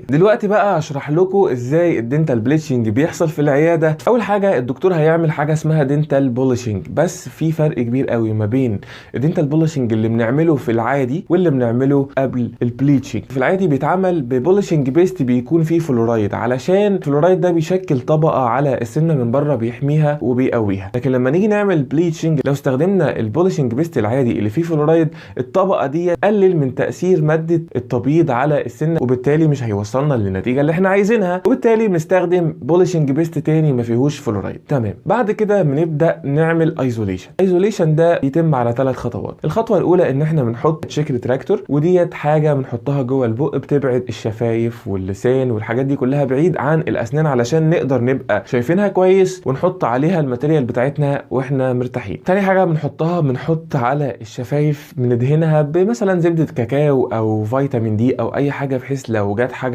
دلوقتي بقى هشرح لكم ازاي ال dental bleaching بيحصل في العياده. اول حاجة الدكتور هيعمل حاجة اسمها dental polishing، بس في فرق كبير قوي ما بين ال dental polishing اللي بنعمله في العادي واللي بنعمله قبل ال bleaching. في العادي بيتعمل ب polishing paste بيكون فيه فلورايد، علشان الفلورايد ده بيشكل طبقه على السنة من بره بيحميها وبيقويها. لكن لما نيجي نعمل bleaching لو استخدمنا ال polishing paste العادي اللي فيه فلورايد، الطبقة دي تقلل من تاثير مادة التبييض على السنة، وبالتالي مش هيوصلنا للنتيجة اللي احنا عايزينها، وبالتالي بنستخدم polishing paste تاني ما فيهوش فلورايد. تمام. بعد كده بنبدا نعمل isolation. isolation ده بيتم على 3 خطوات. الخطوة الاولى ان احنا بنحط cheek retractor، وديت حاجة بنحطها جوه البق بتبعد الشفايف واللسان والحاجات دي كلها بعيد عن الاسنان علشان نقدر نبقى شايفينها كويس ونحط عليها ال material بتاعتنا واحنا مرتاحين. تاني حاجة بنحطها، بنحط على الشفايف بندهنها بمثلا زبدة كاكاو او فيتامين دي او اي حاجة، بحيث لو جت حاجة